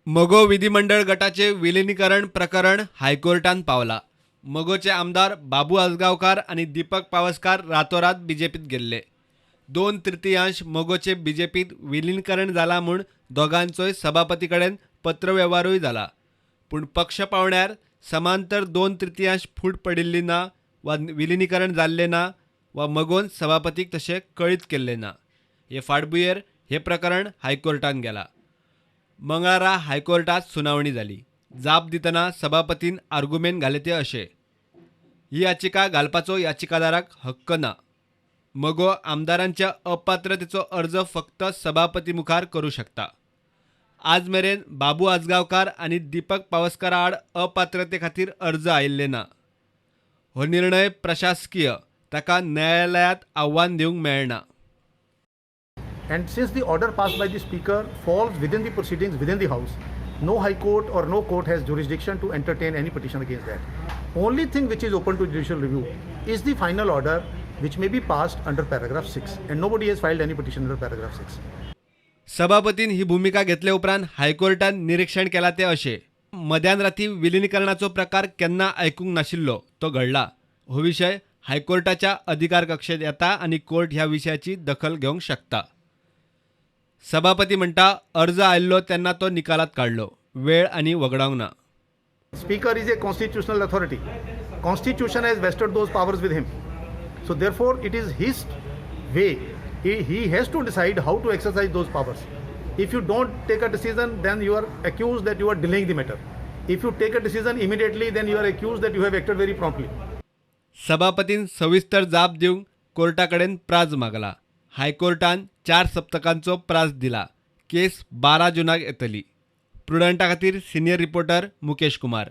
मगो विधिमंडळ गटाचे विलिनीकरण प्रकरण हायकोर्टान पावला. मगोचे आमदार बाबू आजगांवकार आनी दीपक पावसकार रातोरात बीजेपीत गेल्ले. 2/3 मगोचे बीजेपीत विलिनीकरण जाला म्हूण दोगांचोय सभापती कडेन पत्रवेव्हारूय जाला. पूण पक्ष पावण्यार समांतर 2/3 फूट पडिल्ली ना वा विलिनीकरण जाल्लें ना वा मगोन सभापतीक तशें कळीत केल्लें ना. हे फाटभुंयेर हें प्रकरण हायकोर्टान गेलां. मंगळारा हायकोर्टात सुनावणी जाली. जाप दितना सभापतीन आर्गुमेंत घाले ते अशे: ही याचिका घालपाचो याचिकादाराक हक्क ना. मगो आमदारांच्या अपात्रतेचो अर्ज फक्त सभापती मुखार करूं शकता. आज मेरेन बाबू आजगांवकार आनी दीपक पावसकारा आड अपात्रते खातीर अर्ज आयिल्ले ना. हो निर्णय प्रशासकीय, ताका न्यायालयांत आव्हान दिवंक मेळना. And since the order passed by the Speaker falls within the proceedings within the House, no High Court or no court has jurisdiction to entertain any petition against that. Only thing which is open to judicial review is the final order, which may be passed under paragraph 6, and nobody has filed any petition under paragraph 6. सभापतीन ही भुमिका घेतले उपरांत हायकोर्टान निरीक्षण केलां तें अशें: मध्यान राती विलिनीकरणाचो प्रकार केन्ना आयकूंक नाशिल्लो तो घडला. हो विशय हायकोर्टाच्या अधिकार कक्षेत येता आनी कोर्ट ह्या विशयाची दखल घेवंक शकता. सभापती म्हणटा, अर्ज आयिल्लो तेन्ना तो निकालात काडलो, वेळ आनी वगडावंक ना. Speaker is a constitutional authority. Constitution has vested those powers with him. So therefore, it is his way. He has to decide how to exercise those powers. If you don't take a decision, then you are accused that you are delaying the matter. If you take a decision immediately, then you are accused that you have acted very promptly. सभापतीन सविस्तर जाप दिवंक Carta कडेन प्राज मागला. हायकोर्टान 4 सप्तकांचो प्राज दिला. केस 12 जुनाक येतली. प्रुडंटा खातीर senior reporter Mukesh Kumar.